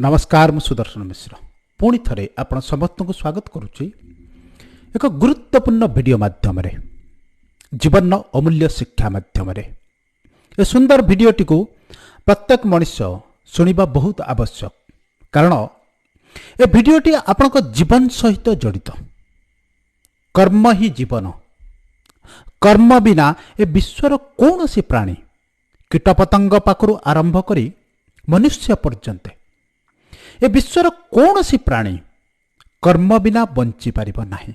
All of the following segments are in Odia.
ନମସ୍କାର, ମୁଁ ସୁଦର୍ଶନ ମିଶ୍ର ପୁଣି ଥରେ ଆପଣ ସମସ୍ତଙ୍କୁ ସ୍ୱାଗତ କରୁଛି ଏକ ଗୁରୁତ୍ୱପୂର୍ଣ୍ଣ ଭିଡ଼ିଓ ମାଧ୍ୟମରେ, ଜୀବନର ଅମୂଲ୍ୟ ଶିକ୍ଷା ମାଧ୍ୟମରେ। ଏ ସୁନ୍ଦର ଭିଡ଼ିଓଟିକୁ ପ୍ରତ୍ୟେକ ମଣିଷ ଶୁଣିବା ବହୁତ ଆବଶ୍ୟକ, କାରଣ ଏ ଭିଡ଼ିଓଟି ଆପଣଙ୍କ ଜୀବନ ସହିତ ଜଡ଼ିତ। କର୍ମ ହିଁ ଜୀବନ। କର୍ମ ବିନା ଏ ବିଶ୍ୱର କୌଣସି ପ୍ରାଣୀ, କୀଟପତଙ୍ଗ ପାଖରୁ ଆରମ୍ଭ କରି ମନୁଷ୍ୟ ପର୍ଯ୍ୟନ୍ତ, ଏ ବିଶ୍ୱର କୌଣସି ପ୍ରାଣୀ କର୍ମ ବିନା ବଞ୍ଚିପାରିବ ନାହିଁ।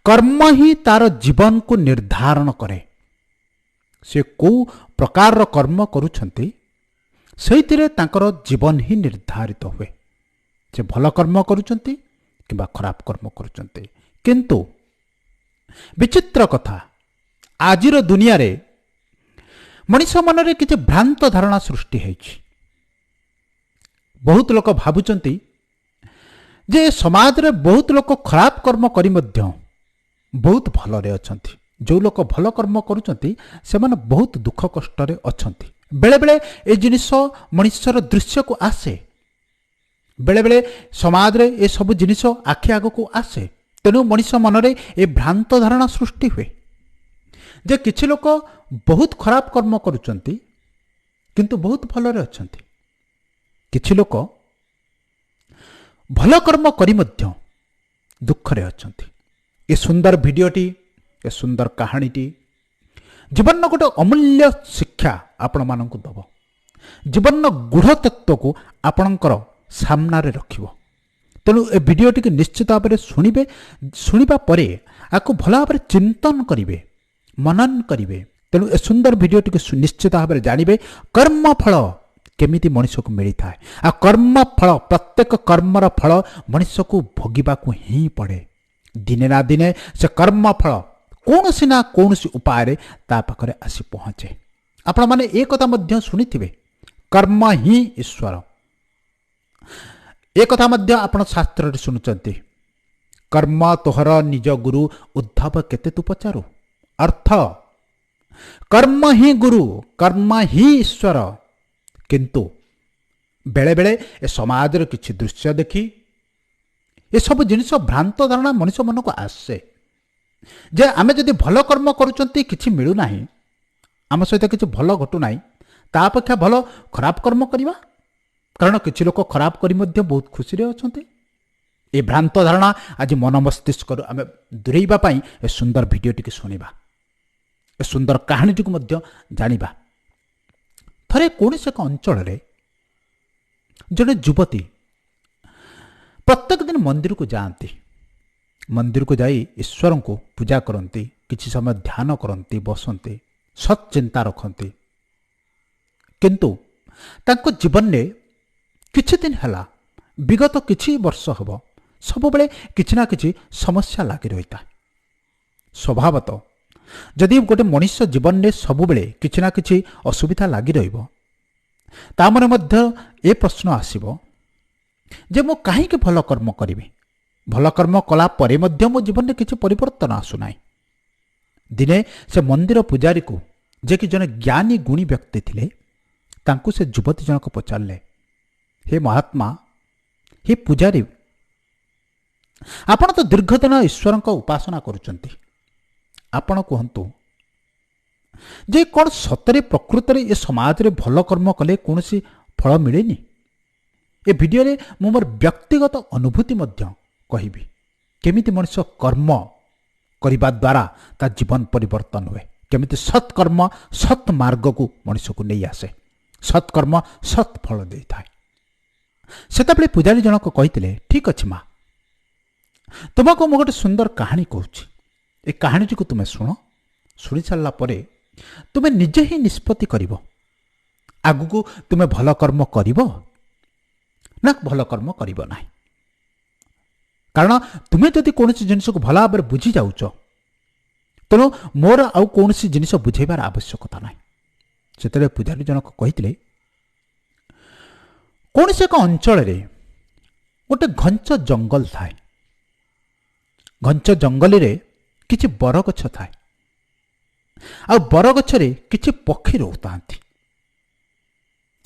କର୍ମ ହିଁ ତାର ଜୀବନକୁ ନିର୍ଦ୍ଧାରଣ କରେ। ସେ କେଉଁ ପ୍ରକାରର କର୍ମ କରୁଛନ୍ତି, ସେଇଥିରେ ତାଙ୍କର ଜୀବନ ହିଁ ନିର୍ଦ୍ଧାରିତ ହୁଏ। ସେ ଭଲ କର୍ମ କରୁଛନ୍ତି କିମ୍ବା ଖରାପ କର୍ମ କରୁଛନ୍ତି। କିନ୍ତୁ ବିଚିତ୍ର କଥା, ଆଜିର ଦୁନିଆରେ ମଣିଷ ମନରେ କିଛି ଭ୍ରାନ୍ତ ଧାରଣା ସୃଷ୍ଟି ହେଇଛି। ବହୁତ ଲୋକ ଭାବୁଛନ୍ତି ଯେ ସମାଜରେ ବହୁତ ଲୋକ ଖରାପ କର୍ମ କରି ମଧ୍ୟ ବହୁତ ଭଲରେ ଅଛନ୍ତି। ଯେଉଁ ଲୋକ ଭଲ କର୍ମ କରୁଛନ୍ତି, ସେମାନେ ବହୁତ ଦୁଃଖ କଷ୍ଟରେ ଅଛନ୍ତି। ବେଳେବେଳେ ଏ ଜିନିଷ ମଣିଷର ଦୃଶ୍ୟକୁ ଆସେ, ବେଳେବେଳେ ସମାଜରେ ଏସବୁ ଜିନିଷ ଆଖି ଆଗକୁ ଆସେ। ତେଣୁ ମଣିଷ ମନରେ ଏ ଭ୍ରାନ୍ତ ଧାରଣା ସୃଷ୍ଟି ହୁଏ ଯେ କିଛି ଲୋକ ବହୁତ ଖରାପ କର୍ମ କରୁଛନ୍ତି କିନ୍ତୁ ବହୁତ ଭଲରେ ଅଛନ୍ତି, କିଛି ଲୋକ ଭଲ କର୍ମ କରି ମଧ୍ୟ ଦୁଃଖରେ ଅଛନ୍ତି। ଏ ସୁନ୍ଦର ଭିଡ଼ିଓଟି, ଏ ସୁନ୍ଦର କାହାଣୀଟି ଜୀବନର ଗୋଟେ ଅମୂଲ୍ୟ ଶିକ୍ଷା ଆପଣମାନଙ୍କୁ ଦେବ, ଜୀବନର ଗୂଢ଼ ତତ୍ତ୍ୱକୁ ଆପଣଙ୍କର ସାମ୍ନାରେ ରଖିବ। ତେଣୁ ଏ ଭିଡ଼ିଓଟିକୁ ନିଶ୍ଚିତ ଭାବରେ ଶୁଣିବେ। ଶୁଣିବା ପରେ ଆକୁ ଭଲ ଭାବରେ ଚିନ୍ତନ କରିବେ, ମନନ କରିବେ। ତେଣୁ ଏ ସୁନ୍ଦର ଭିଡ଼ିଓଟିକୁ ନିଶ୍ଚିତ ଭାବରେ ଜାଣିବେ କର୍ମଫଳ କେମିତି ମଣିଷକୁ ମିଳିଥାଏ, ଆଉ କର୍ମଫଳ, ପ୍ରତ୍ୟେକ କର୍ମର ଫଳ ମଣିଷକୁ ଭୋଗିବାକୁ ହିଁ ପଡ଼େ। ଦିନେ ନା ଦିନେ ସେ କର୍ମଫଳ କୌଣସି ନା କୌଣସି ଉପାୟରେ ତା ପାଖରେ ଆସି ପହଞ୍ଚେ। ଆପଣମାନେ ଏ କଥା ମଧ୍ୟ ଶୁଣିଥିବେ, କର୍ମ ହିଁ ଈଶ୍ୱର। ଏ କଥା ମଧ୍ୟ ଆପଣ ଶାସ୍ତ୍ରରେ ଶୁଣୁଛନ୍ତି, କର୍ମ ତୋହର ନିଜ ଗୁରୁ, ଉଦ୍ଧବ କେତେ ତୁ ପଚାରୁ। ଅର୍ଥ କର୍ମ ହିଁ ଗୁରୁ, କର୍ମ ହିଁ ଈଶ୍ୱର। କିନ୍ତୁ ବେଳେବେଳେ ଏ ସମାଜର କିଛି ଦୃଶ୍ୟ ଦେଖି ଏସବୁ ଜିନିଷ ଭ୍ରାନ୍ତ ଧାରଣା ମଣିଷ ମନକୁ ଆସେ ଯେ ଆମେ ଯଦି ଭଲ କର୍ମ କରୁଛନ୍ତି କିଛି ମିଳୁନାହିଁ, ଆମ ସହିତ କିଛି ଭଲ ଘଟୁନାହିଁ, ତା ଅପେକ୍ଷା ଭଲ ଖରାପ କର୍ମ କରିବା। କାରଣ କିଛି ଲୋକ ଖରାପ କରି ମଧ୍ୟ ବହୁତ ଖୁସିରେ ଅଛନ୍ତି। ଏ ଭ୍ରାନ୍ତ ଧାରଣା ଆଜି ମନ ମସ୍ତିଷ୍କରୁ ଆମେ ଦୂରେଇବା ପାଇଁ ଏ ସୁନ୍ଦର ଭିଡ଼ିଓଟିକୁ ଶୁଣିବା, ଏ ସୁନ୍ଦର କାହାଣୀଟିକୁ ମଧ୍ୟ ଜାଣିବା। ଥରେ କୌଣସି ଏକ ଅଞ୍ଚଳରେ ଜଣେ ଯୁବତୀ ପ୍ରତ୍ୟେକ ଦିନ ମନ୍ଦିରକୁ ଯାଆନ୍ତି। ମନ୍ଦିରକୁ ଯାଇ ଈଶ୍ୱରଙ୍କୁ ପୂଜା କରନ୍ତି, କିଛି ସମୟ ଧ୍ୟାନ କରନ୍ତି, ବସନ୍ତି, ସତ୍ ଚିନ୍ତା ରଖନ୍ତି। କିନ୍ତୁ ତାଙ୍କ ଜୀବନରେ କିଛି ଦିନ ହେଲା, ବିଗତ କିଛି ବର୍ଷ ହେବ, ସବୁବେଳେ କିଛି ନା କିଛି ସମସ୍ୟା ଲାଗି ରହିଥାଏ। ସ୍ୱଭାବତଃ ଯଦି ଗୋଟେ ମଣିଷ ଜୀବନରେ ସବୁବେଳେ କିଛି ନା କିଛି ଅସୁବିଧା ଲାଗି ରହିବ, ତା ମନେ ମଧ୍ୟ ଏ ପ୍ରଶ୍ନ ଆସିବ ଯେ ମୁଁ କାହିଁକି ଭଲ କର୍ମ କରିବି? ଭଲ କର୍ମ କଲା ପରେ ମଧ୍ୟ ମୋ ଜୀବନରେ କିଛି ପରିବର୍ତ୍ତନ ଆସୁନାହିଁ। ଦିନେ ସେ ମନ୍ଦିର ପୂଜାରୀକୁ, ଯେ କି ଜଣେ ଜ୍ଞାନୀ ଗୁଣୀ ବ୍ୟକ୍ତି ଥିଲେ, ତାଙ୍କୁ ସେ ଯୁବତୀ ଜଣକ ପଚାରିଲେ, ହେ ମହାତ୍ମା, ହେ ପୂଜାରୀ, ଆପଣ ତ ଦୀର୍ଘଦିନ ଈଶ୍ୱରଙ୍କ ଉପାସନା କରୁଛନ୍ତି, ଆପଣ କୁହନ୍ତୁ ଯେ କ'ଣ ସତରେ ପ୍ରକୃତରେ ଏ ସମାଜରେ ଭଲ କର୍ମ କଲେ କୌଣସି ଫଳ ମିଳେନି? ଏ ଭିଡ଼ିଓରେ ମୁଁ ମୋର ବ୍ୟକ୍ତିଗତ ଅନୁଭୂତି ମଧ୍ୟ କହିବି, କେମିତି ମଣିଷ କର୍ମ କରିବା ଦ୍ୱାରା ତା ଜୀବନ ପରିବର୍ତ୍ତନ ହୁଏ, କେମିତି ସତ୍କର୍ମ ସତ୍ ମାର୍ଗକୁ ମଣିଷକୁ ନେଇ ଆସେ, ସତ୍କର୍ମ ସତ୍ ଫଳ ଦେଇଥାଏ। ସେତେବେଳେ ପୂଜାରୀ ଜଣକ କହିଥିଲେ, ଠିକ୍ ଅଛି ମା, ତୁମକୁ ମୁଁ ଗୋଟେ ସୁନ୍ଦର କାହାଣୀ କହୁଛି, ଏ କାହାଣୀଟିକୁ ତୁମେ ଶୁଣ। ଶୁଣି ସାରିଲା ପରେ ତୁମେ ନିଜେ ହିଁ ନିଷ୍ପତ୍ତି କରିବ ଆଗକୁ ତୁମେ ଭଲ କର୍ମ କରିବ ନା ଭଲ କର୍ମ କରିବ ନାହିଁ। କାରଣ ତୁମେ ଯଦି କୌଣସି ଜିନିଷକୁ ଭଲ ଭାବରେ ବୁଝି ଯାଉଛ, ତେଣୁ ମୋର ଆଉ କୌଣସି ଜିନିଷ ବୁଝେଇବାର ଆବଶ୍ୟକତା ନାହିଁ। ସେତେବେଳେ ପୂଜାରୀ ଜଣକ କହିଥିଲେ, କୌଣସି ଏକ ଅଞ୍ଚଳରେ ଗୋଟେ ଘଞ୍ଚ ଜଙ୍ଗଲ ଥାଏ। ଘଞ୍ଚ ଜଙ୍ଗଲରେ କିଛି ବରଗଛ ଥାଏ, ଆଉ ବରଗଛରେ କିଛି ପକ୍ଷୀ ରହୁଥାନ୍ତି।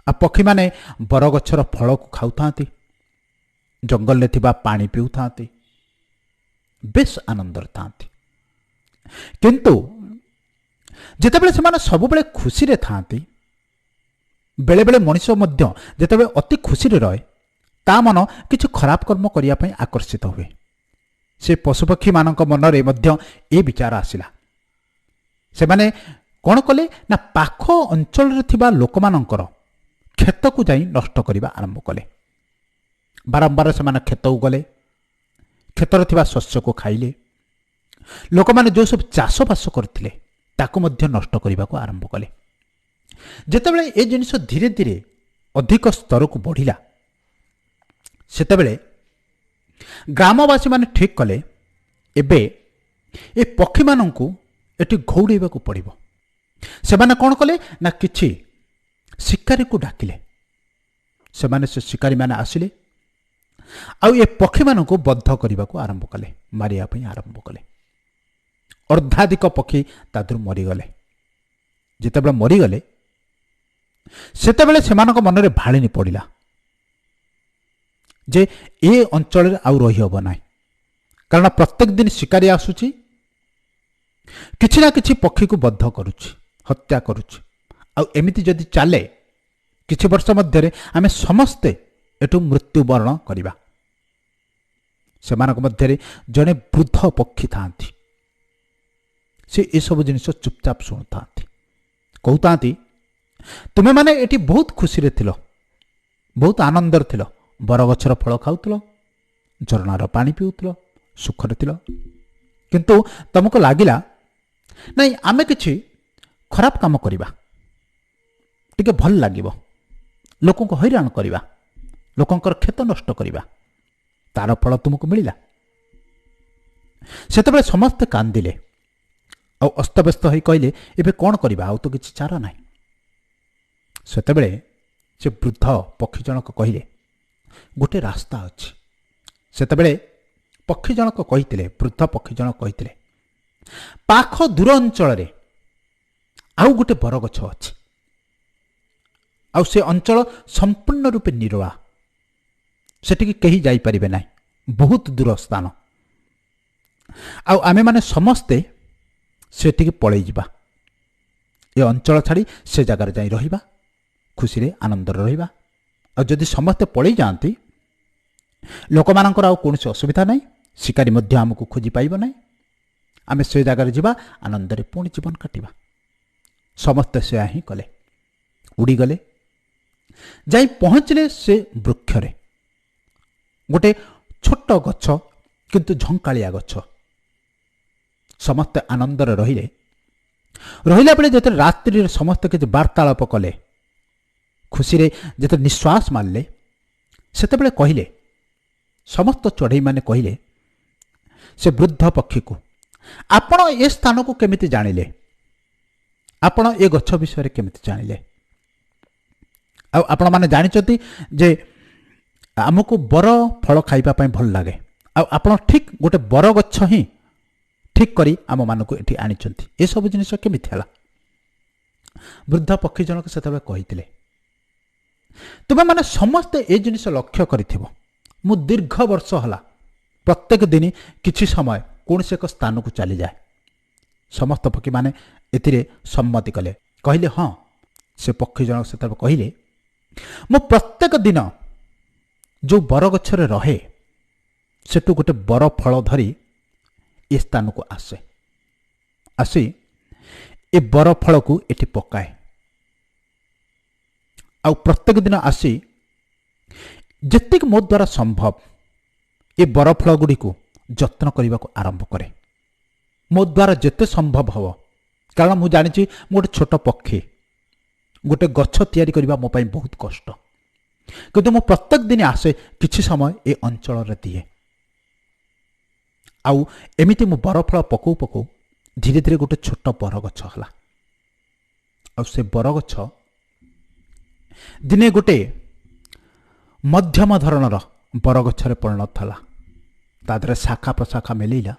ଆଉ ପକ୍ଷୀମାନେ ବରଗଛର ଫଳକୁ ଖାଉଥାନ୍ତି, ଜଙ୍ଗଲରେ ଥିବା ପାଣି ପିଉଥାନ୍ତି, ବେଶ ଆନନ୍ଦରେ ଥାନ୍ତି। କିନ୍ତୁ ଯେତେବେଳେ ସେମାନେ ସବୁବେଳେ ଖୁସିରେ ଥାଆନ୍ତି, ବେଳେବେଳେ ମଣିଷ ମଧ୍ୟ ଯେତେବେଳେ ଅତି ଖୁସିରେ ରହେ ତା ମନ କିଛି ଖରାପ କର୍ମ କରିବା ପାଇଁ ଆକର୍ଷିତ ହୁଏ। ସେ ପଶୁପକ୍ଷୀମାନଙ୍କ ମନରେ ମଧ୍ୟ ଏ ବିଚାର ଆସିଲା। ସେମାନେ କ'ଣ କଲେ ନା ପାଖ ଅଞ୍ଚଳରେ ଥିବା ଲୋକମାନଙ୍କର କ୍ଷେତକୁ ଯାଇ ନଷ୍ଟ କରିବା ଆରମ୍ଭ କଲେ। ବାରମ୍ବାର ସେମାନେ କ୍ଷେତକୁ ଗଲେ, କ୍ଷେତରେ ଥିବା ଶସ୍ୟକୁ ଖାଇଲେ, ଲୋକମାନେ ଯେଉଁ ସବୁ ଚାଷବାସ କରିଥିଲେ ତାକୁ ମଧ୍ୟ ନଷ୍ଟ କରିବାକୁ ଆରମ୍ଭ କଲେ। ଯେତେବେଳେ ଏ ଜିନିଷ ଧୀରେ ଧୀରେ ଅଧିକ ସ୍ତରକୁ ବଢ଼ିଲା, ସେତେବେଳେ ଗ୍ରାମବାସୀମାନେ ଠିକ୍ କଲେ ଏବେ ଏ ପକ୍ଷୀମାନଙ୍କୁ ଏଠି ଘଉଡ଼େଇବାକୁ ପଡ଼ିବ। ସେମାନେ କ'ଣ କଲେ ନା କିଛି ଶିକାରୀକୁ ଡାକିଲେ। ସେମାନେ ସେ ଶିକାରୀମାନେ ଆସିଲେ ଆଉ ଏ ପକ୍ଷୀମାନଙ୍କୁ ବଦ୍ଧ କରିବାକୁ ଆରମ୍ଭ କଲେ, ମାରିବା ପାଇଁ ଆରମ୍ଭ କଲେ। ଅର୍ଦ୍ଧାଧିକ ପକ୍ଷୀ ତା ଦେହରୁ ମରିଗଲେ। ଯେତେବେଳେ ମରିଗଲେ ସେତେବେଳେ ସେମାନଙ୍କ ମନରେ ଭାଳିନୀ ପଡ଼ିଲା ଯେ ଏ ଅଞ୍ଚଳରେ ଆଉ ରହିହେବ ନାହିଁ, କାରଣ ପ୍ରତ୍ୟେକ ଦିନ ଶିକାରୀ ଆସୁଛି, କିଛି ନା କିଛି ପକ୍ଷୀକୁ ବଦ୍ଧ କରୁଛି, ହତ୍ୟା କରୁଛି। ଆଉ ଏମିତି ଯଦି ଚାଲେ କିଛି ବର୍ଷ ମଧ୍ୟରେ ଆମେ ସମସ୍ତେ ଏଠୁ ମୃତ୍ୟୁବରଣ କରିବା। ସେମାନଙ୍କ ମଧ୍ୟରେ ଜଣେ ବୃଦ୍ଧ ପକ୍ଷୀ ଥାଆନ୍ତି, ସେ ଏସବୁ ଜିନିଷ ଚୁପଚାପ ଶୁଣୁଥାନ୍ତି। କହୁଥାନ୍ତି, ତୁମେମାନେ ଏଠି ବହୁତ ଖୁସିରେ ଥିଲ, ବହୁତ ଆନନ୍ଦରେ ଥିଲ, ବରଗଛର ଫଳ ଖାଉଥିଲ, ଝରଣାର ପାଣି ପିଉଥିଲ, ସୁଖରେ ଥିଲ। କିନ୍ତୁ ତୁମକୁ ଲାଗିଲା ନାଇଁ ଆମେ କିଛି ଖରାପ କାମ କରିବା, ଟିକେ ଭଲ ଲାଗିବ, ଲୋକଙ୍କୁ ହଇରାଣ କରିବା, ଲୋକଙ୍କର କ୍ଷେତ ନଷ୍ଟ କରିବା, ତାର ଫଳ ତୁମକୁ ମିଳିଲା। ସେତେବେଳେ ସମସ୍ତେ କାନ୍ଦିଲେ ଆଉ ଅସ୍ତବ୍ୟସ୍ତ ହୋଇ କହିଲେ, ଏବେ କ'ଣ କରିବା, ଆଉ ତ କିଛି ଚାରା ନାହିଁ। ସେତେବେଳେ ସେ ବୃଦ୍ଧ ପକ୍ଷୀ ଜଣକ କହିଲେ, ଗୋଟେ ରାସ୍ତା ଅଛି। ସେତେବେଳେ ପକ୍ଷୀ ଜଣକ କହିଥିଲେ, ବୃଦ୍ଧ ପକ୍ଷୀ ଜଣକ କହିଥିଲେ, ପାଖ ଦୂର ଅଞ୍ଚଳରେ ଆଉ ଗୋଟେ ବରଗଛ ଅଛି, ଆଉ ସେ ଅଞ୍ଚଳ ସମ୍ପୂର୍ଣ୍ଣ ରୂପେ ନିରୋଳା, ସେଠିକି କେହି ଯାଇପାରିବେ ନାହିଁ, ବହୁତ ଦୂର ସ୍ଥାନ, ଆଉ ଆମେମାନେ ସମସ୍ତେ ସେଠିକି ପଳେଇଯିବା, ଏ ଅଞ୍ଚଳ ଛାଡ଼ି ସେ ଜାଗାରେ ଯାଇ ରହିବା, ଖୁସିରେ ଆନନ୍ଦରେ ରହିବା। ଆଉ ଯଦି ସମସ୍ତେ ପଳେଇ ଯାଆନ୍ତି ଲୋକମାନଙ୍କର ଆଉ କୌଣସି ଅସୁବିଧା ନାହିଁ, ଶିକାରୀ ମଧ୍ୟ ଆମକୁ ଖୋଜି ପାଇବ ନାହିଁ, ଆମେ ସେ ଜାଗାରେ ଯିବା, ଆନନ୍ଦରେ ପୁଣି ଜୀବନ କାଟିବା। ସମସ୍ତେ ସେୟା ହିଁ କଲେ, ଉଡ଼ିଗଲେ, ଯାଇ ପହଞ୍ଚିଲେ ସେ ବୃକ୍ଷରେ। ଗୋଟେ ଛୋଟ ଗଛ, କିନ୍ତୁ ଝଙ୍କାଳିଆ ଗଛ। ସମସ୍ତେ ଆନନ୍ଦରେ ରହିଲେ। ରହିଲା ବେଳେ ଯେତେବେଳେ ରାତ୍ରିରେ ସମସ୍ତେ କିଛି ବାର୍ତ୍ତାଳାପ କଲେ, ଖୁସିରେ ଯେତେବେଳେ ନିଶ୍ୱାସ ମାରିଲେ, ସେତେବେଳେ କହିଲେ ସମସ୍ତ ଚଢ଼େଇମାନେ କହିଲେ ସେ ବୃଦ୍ଧ ପକ୍ଷୀକୁ, ଆପଣ ଏ ସ୍ଥାନକୁ କେମିତି ଜାଣିଲେ, ଆପଣ ଏ ଗଛ ବିଷୟରେ କେମିତି ଜାଣିଲେ? ଆଉ ଆପଣମାନେ ଜାଣିଛନ୍ତି ଯେ ଆମକୁ ବର ଫଳ ଖାଇବା ପାଇଁ ଭଲ ଲାଗେ, ଆଉ ଆପଣ ଠିକ୍ ଗୋଟେ ବରଗଛ ହିଁ ଠିକ୍ କରି ଆମମାନଙ୍କୁ ଏଠି ଆଣିଛନ୍ତି, ଏସବୁ ଜିନିଷ କେମିତି ହେଲା? ବୃଦ୍ଧ ପକ୍ଷୀ ଜଣକ ସେତେବେଳେ କହିଥିଲେ, ତୁମେମାନେ ସମସ୍ତେ ଏ ଜିନିଷ ଲକ୍ଷ୍ୟ କରିଥିବ, ମୁଁ ଦୀର୍ଘ ବର୍ଷ ହେଲା ପ୍ରତ୍ୟେକ ଦିନ କିଛି ସମୟ କୌଣସି ଏକ ସ୍ଥାନକୁ ଚାଲିଯାଏ। ସମସ୍ତ ପକ୍ଷୀମାନେ ଏଥିରେ ସମ୍ମତି କଲେ, କହିଲେ ହଁ। ସେ ପକ୍ଷୀ ଜଣକ ସେତେବେଳେ କହିଲେ, ମୁଁ ପ୍ରତ୍ୟେକ ଦିନ ଯେଉଁ ବରଗଛରେ ରହେ ସେଠୁ ଗୋଟେ ବର ଫଳ ଧରି ଏ ସ୍ଥାନକୁ ଆସେ, ଆସି ଏ ବର ଫଳକୁ ଏଠି ପକାଏ, ଆଉ ପ୍ରତ୍ୟେକ ଦିନ ଆସି ଯେତିକି ମୋ ଦ୍ୱାରା ସମ୍ଭବ ଏ ବରଫଳ ଗୁଡ଼ିକୁ ଯତ୍ନ କରିବାକୁ ଆରମ୍ଭ କରେ, ମୋ ଦ୍ୱାରା ଯେତେ ସମ୍ଭବ ହେବ, କାରଣ ମୁଁ ଜାଣିଛି ମୁଁ ଗୋଟେ ଛୋଟ ପକ୍ଷୀ, ଗୋଟେ ଗଛ ତିଆରି କରିବା ମୋ ପାଇଁ ବହୁତ କଷ୍ଟ, କିନ୍ତୁ ମୁଁ ପ୍ରତ୍ୟେକ ଦିନ ଆସେ, କିଛି ସମୟ ଏ ଅଞ୍ଚଳରେ ଦିଏ, ଆଉ ଏମିତି ମୁଁ ବରଫଳ ପକଉ ପକଉ ଧୀରେ ଧୀରେ ଗୋଟେ ଛୋଟ ବରଗଛ ହେଲା, ଆଉ ସେ ବରଗଛ ଦିନେ ଗୋଟେ ମଧ୍ୟମ ଧରଣର ବରଗଛରେ ପରିଣତ ହେଲା, ତା ଦେହରେ ଶାଖା ପ୍ରଶାଖା ମେଲେଇଲା।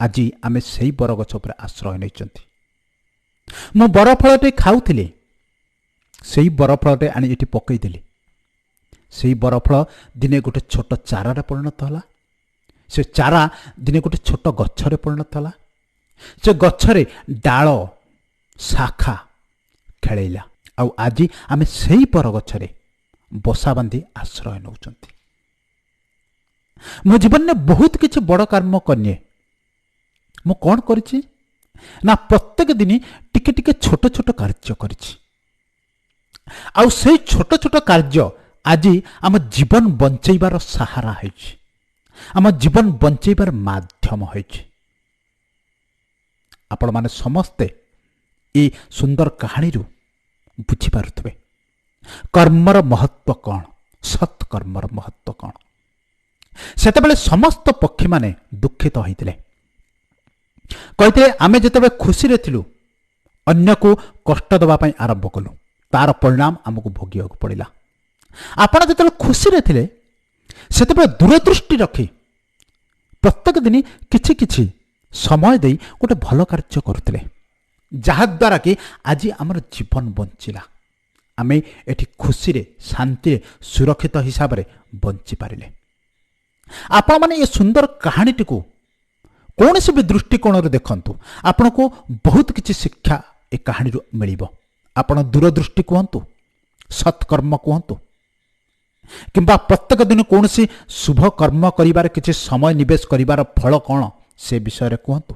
ଆଜି ଆମେ ସେଇ ବରଗଛ ଉପରେ ଆଶ୍ରୟ ନେଇଛନ୍ତି। ମୁଁ ବରଫଳଟି ଖାଉଥିଲି, ସେଇ ବରଫଳରେ ଆଣି ଏଠି ପକାଇଦେଲି। ସେଇ ବରଫଳ ଦିନେ ଗୋଟେ ଛୋଟ ଚାରାରେ ପରିଣତ ହେଲା, ସେ ଚାରା ଦିନେ ଗୋଟେ ଛୋଟ ଗଛରେ ପରିଣତ ହେଲା, ସେ ଗଛରେ ଡାଳ ଶାଖା ଖେଳେଇଲା, ଆଉ ଆଜି ଆମେ ସେଇ ବରଗଛରେ ବସା ବାନ୍ଧି ଆଶ୍ରୟ ନେଉଛନ୍ତି। ମୋ ଜୀବନରେ ବହୁତ କିଛି ବଡ଼ କର୍ମ କରିନିଏ। ମୁଁ କ'ଣ କରିଛି ନା ପ୍ରତ୍ୟେକ ଦିନ ଟିକେ ଟିକେ ଛୋଟ ଛୋଟ କାର୍ଯ୍ୟ କରିଛି, ଆଉ ସେଇ ଛୋଟ ଛୋଟ କାର୍ଯ୍ୟ ଆଜି ଆମ ଜୀବନ ବଞ୍ଚେଇବାର ସାହାରା ହେଇଛି, ଆମ ଜୀବନ ବଞ୍ଚେଇବାର ମାଧ୍ୟମ ହେଇଛି। ଆପଣମାନେ ସମସ୍ତେ ଏ ସୁନ୍ଦର କାହାଣୀରୁ ବୁଝିପାରୁଥିବେ କର୍ମର ମହତ୍ଵ କ'ଣ, ସତ୍କର୍ମର ମହତ୍ଵ କ'ଣ। ସେତେବେଳେ ସମସ୍ତ ପକ୍ଷୀମାନେ ଦୁଃଖିତ ହୋଇଥିଲେ, କହିଥିଲେ ଆମେ ଯେତେବେଳେ ଖୁସିରେ ଥିଲୁ ଅନ୍ୟକୁ କଷ୍ଟ ଦେବା ପାଇଁ ଆରମ୍ଭ କଲୁ, ତାର ପରିଣାମ ଆମକୁ ଭୋଗିବାକୁ ପଡ଼ିଲା। ଆପଣ ଯେତେବେଳେ ଖୁସିରେ ଥିଲେ ସେତେବେଳେ ଦୂରଦୃଷ୍ଟି ରଖି ପ୍ରତ୍ୟେକ ଦିନ କିଛି କିଛି ସମୟ ଦେଇ ଗୋଟେ ଭଲ କାର୍ଯ୍ୟ କରୁଥିଲେ, ଯାହାଦ୍ୱାରା କି ଆଜି ଆମର ଜୀବନ ବଞ୍ଚିଲା, ଆମେ ଏଠି ଖୁସିରେ ଶାନ୍ତିରେ ସୁରକ୍ଷିତ ହିସାବରେ ବଞ୍ଚିପାରିଲେ। ଆପଣମାନେ ଏ ସୁନ୍ଦର କାହାଣୀଟିକୁ କୌଣସି ବି ଦୃଷ୍ଟିକୋଣରୁ ଦେଖନ୍ତୁ, ଆପଣଙ୍କୁ ବହୁତ କିଛି ଶିକ୍ଷା ଏ କାହାଣୀରୁ ମିଳିବ। ଆପଣ ଦୂରଦୃଷ୍ଟି କୁହନ୍ତୁ, ସତ୍କର୍ମ କୁହନ୍ତୁ, କିମ୍ବା ପ୍ରତ୍ୟେକ ଦିନ କୌଣସି ଶୁଭ କର୍ମ କରିବାର କିଛି ସମୟ ନିବେଶ କରିବାର ଫଳ କ'ଣ ସେ ବିଷୟରେ କୁହନ୍ତୁ,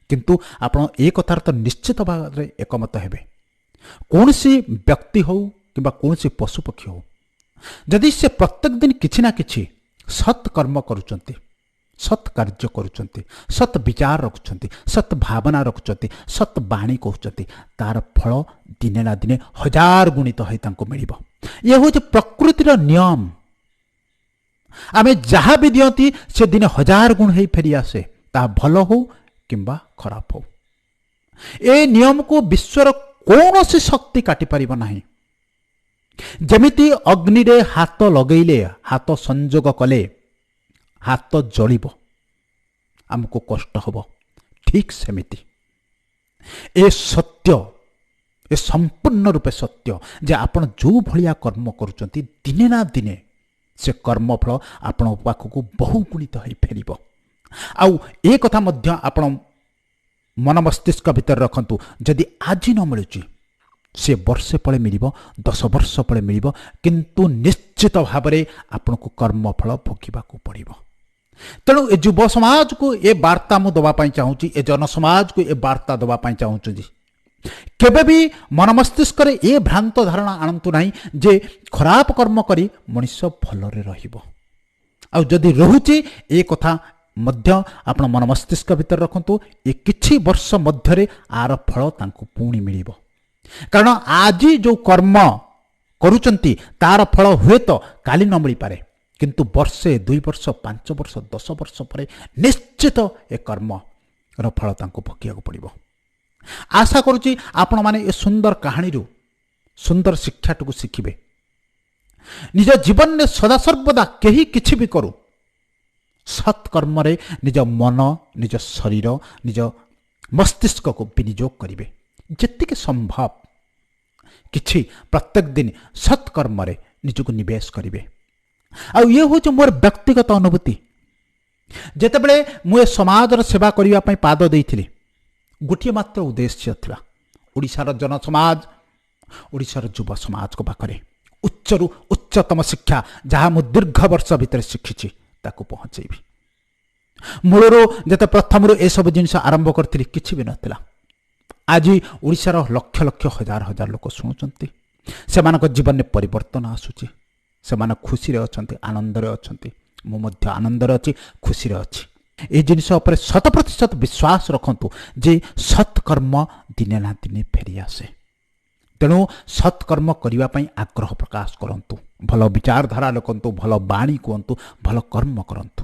କିନ୍ତୁ ଆପଣ ଏ କଥାର ତ ନିଶ୍ଚିତ ଭାବରେ ଏକମତ ହେବେ, କୌଣସି ବ୍ୟକ୍ତି ହେଉ କିମ୍ବା କୌଣସି ପଶୁପକ୍ଷୀ ହେଉ, ଯଦି ସେ ପ୍ରତ୍ୟେକ ଦିନ କିଛି ନା କିଛି ସତ୍କର୍ମ କରୁଛନ୍ତି, ସତ୍ କାର୍ଯ୍ୟ କରୁଛନ୍ତି, ସତ୍ ବିଚାର ରଖୁଛନ୍ତି, ସତ୍ ଭାବନା ରଖୁଛନ୍ତି, ସତ୍ ବାଣୀ କହୁଛନ୍ତି, ତାର ଫଳ ଦିନେ ନା ଦିନେ ହଜାର ଗୁଣିତ ହୋଇ ତାଙ୍କୁ ମିଳିବ। ଇଏ ହେଉଛି ପ୍ରକୃତିର ନିୟମ। ଆମେ ଯାହା ବି ଦିଅନ୍ତି ସେ ଦିନେ ହଜାର ଗୁଣ ହେଇ ଫେରି ଆସେ, ତାହା ଭଲ ହଉ କିମ୍ବା ଖରାପ ହଉ। ଏ ନିୟମକୁ ବିଶ୍ୱର କୌଣସି ଶକ୍ତି କାଟିପାରିବ ନାହିଁ। ଯେମିତି ଅଗ୍ନିରେ ହାତ ଲଗେଇଲେ, ହାତ ସଂଯୋଗ କଲେ ହାତ ଜଳିବ, ଆମକୁ କଷ୍ଟ ହେବ, ଠିକ୍ ସେମିତି ଏ ସତ୍ୟ, ଏ ସମ୍ପୂର୍ଣ୍ଣ ରୂପେ ସତ୍ୟ ଯେ ଆପଣ ଯେଉଁ ଭଳିଆ କର୍ମ କରୁଛନ୍ତି ଦିନେ ନା ଦିନେ ସେ କର୍ମଫଳ ଆପଣଙ୍କ ପାଖକୁ ବହୁଗୁଣିତ ହୋଇ ଫେରିବ। ଆଉ ଏ କଥା ମଧ୍ୟ ଆପଣ ମନ ମସ୍ତିଷ୍କ ଭିତରେ ରଖନ୍ତୁ, ଯଦି ଆଜି ନ ମିଳୁଛି ସେ ବର୍ଷେ ପରେ ମିଳିବ, 10 ବର୍ଷ ପରେ ମିଳିବ, କିନ୍ତୁ ନିଶ୍ଚିତ ଭାବରେ ଆପଣଙ୍କୁ କର୍ମଫଳ ଭୋଗିବାକୁ ପଡ଼ିବ। ତେଣୁ ଏ ଯୁବ ସମାଜକୁ ଏ ବାର୍ତ୍ତା ମୁଁ ଦେବା ପାଇଁ ଚାହୁଁଛି, ଏ ଜନସମାଜକୁ ଏ ବାର୍ତ୍ତା ଦେବା ପାଇଁ ଚାହୁଁଛି, କେବେ ବି ମନ ମସ୍ତିଷ୍କରେ ଏ ଭ୍ରାନ୍ତ ଧାରଣା ଆଣନ୍ତୁ ନାହିଁ ଯେ ଖରାପ କର୍ମ କରି ମଣିଷ ଭଲରେ ରହିବ। ଆଉ ଯଦି ରହୁଛି ଏ କଥା ମଧ୍ୟ ଆପଣ ମନ ମସ୍ତିଷ୍କ ଭିତରେ ରଖନ୍ତୁ, ଏ କିଛି ବର୍ଷ ମଧ୍ୟରେ ଆର ଫଳ ତାଙ୍କୁ ପୁଣି ମିଳିବ। କାରଣ ଆଜି ଯେଉଁ କର୍ମ କରୁଛନ୍ତି ତାର ଫଳ ହୁଏତ କାଲି ନ ମିଳିପାରେ, କିନ୍ତୁ ବର୍ଷେ, 2 ବର୍ଷ, 5 ବର୍ଷ, 10 ବର୍ଷ ପରେ ନିଶ୍ଚିତ ଏ କର୍ମର ଫଳ ତାଙ୍କୁ ଭୋଗିବାକୁ ପଡ଼ିବ। ଆଶା କରୁଛି ଆପଣମାନେ ଏ ସୁନ୍ଦର କାହାଣୀରୁ ସୁନ୍ଦର ଶିକ୍ଷାଟିକୁ ଶିଖିବେ। ନିଜ ଜୀବନରେ ସଦାସର୍ବଦା କେହି କିଛି ବି କରୁ, ସତ୍କର୍ମରେ ନିଜ ମନ, ନିଜ ଶରୀର, ନିଜ ମସ୍ତିଷ୍କକୁ ବିନିଯୋଗ କରିବେ ଯେତିକି ସମ୍ଭବ। କିଛି ପ୍ରତ୍ୟେକ ଦିନ ସତ୍କର୍ମରେ ନିଜକୁ ନିବେଶ କରିବେ। ଆଉ ଇଏ ହେଉଛି ମୋର ବ୍ୟକ୍ତିଗତ ଅନୁଭୂତି। ଯେତେବେଳେ ମୁଁ ଏ ସମାଜର ସେବା କରିବା ପାଇଁ ପାଦ ଦେଇଥିଲି, ଗୋଟିଏ ମାତ୍ର ଉଦ୍ଦେଶ୍ୟ ଥିଲା, ଓଡ଼ିଶାର ଜନସମାଜ, ଓଡ଼ିଶାର ଯୁବ ସମାଜଙ୍କ ପାଖରେ ଉଚ୍ଚରୁ ଉଚ୍ଚତମ ଶିକ୍ଷା ଯାହା ମୁଁ ଦୀର୍ଘ ବର୍ଷ ଭିତରେ ଶିଖିଛି ତାକୁ ପହଞ୍ଚେଇବି। ମୂଳରୁ ଯେତେ ପ୍ରଥମରୁ ଏସବୁ ଜିନିଷ ଆରମ୍ଭ କରିଥିଲି କିଛି ବି ନଥିଲା। ଆଜି ଓଡ଼ିଶାର ଲକ୍ଷ ଲକ୍ଷ ହଜାର ହଜାର ଲୋକ ଶୁଣୁଛନ୍ତି, ସେମାନଙ୍କ ଜୀବନରେ ପରିବର୍ତ୍ତନ ଆସୁଛି, ସେମାନେ ଖୁସିରେ ଅଛନ୍ତି, ଆନନ୍ଦରେ ଅଛନ୍ତି। ମୁଁ ମଧ୍ୟ ଆନନ୍ଦରେ ଅଛି, ଖୁସିରେ ଅଛି। ଏ ଜିନିଷ ଉପରେ 100% ବିଶ୍ୱାସ ରଖନ୍ତୁ ଯେ ସତ୍କର୍ମ ଦିନେ ନା ଦିନେ ଫେରି ଆସେ। ତେଣୁ ସତ୍କର୍ମ କରିବା ପାଇଁ ଆଗ୍ରହ ପ୍ରକାଶ କରନ୍ତୁ, ଭଲ ବିଚାରଧାରା ରଖନ୍ତୁ, ଭଲ ବାଣୀ କୁହନ୍ତୁ, ଭଲ କର୍ମ କରନ୍ତୁ।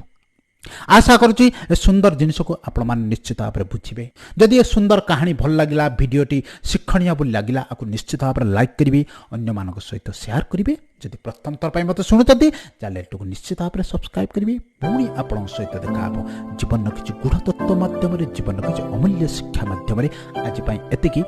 ଆଶା କରୁଛି ଏ ସୁନ୍ଦର ଜିନିଷକୁ ଆପଣମାନେ ନିଶ୍ଚିତ ଭାବରେ ବୁଝିବେ। ଯଦି ଏ ସୁନ୍ଦର କାହାଣୀ ଭଲ ଲାଗିଲା, ଭିଡ଼ିଓଟି ଶିକ୍ଷଣୀୟ ବୋଲି ଲାଗିଲା, ଆକୁ ନିଶ୍ଚିତ ଭାବରେ ଲାଇକ୍ କରିବେ, ଅନ୍ୟମାନଙ୍କ ସହିତ ସେୟାର କରିବେ। ଯଦି ପ୍ରଥମ ଥର ପାଇଁ ମୋତେ ଶୁଣୁଛନ୍ତି, ଚ୍ୟାନେଲଟିକୁ ନିଶ୍ଚିତ ଭାବରେ ସବସ୍କ୍ରାଇବ୍ କରିବେ। ପୁଣି ଆପଣଙ୍କ ସହିତ ଦେଖା ହେବ ଜୀବନର କିଛି ଗୂଢ଼ ତତ୍ତ୍ୱ ମାଧ୍ୟମରେ, ଜୀବନର କିଛି ଅମୂଲ୍ୟ ଶିକ୍ଷା ମାଧ୍ୟମରେ। ଆଜି ପାଇଁ ଏତିକି।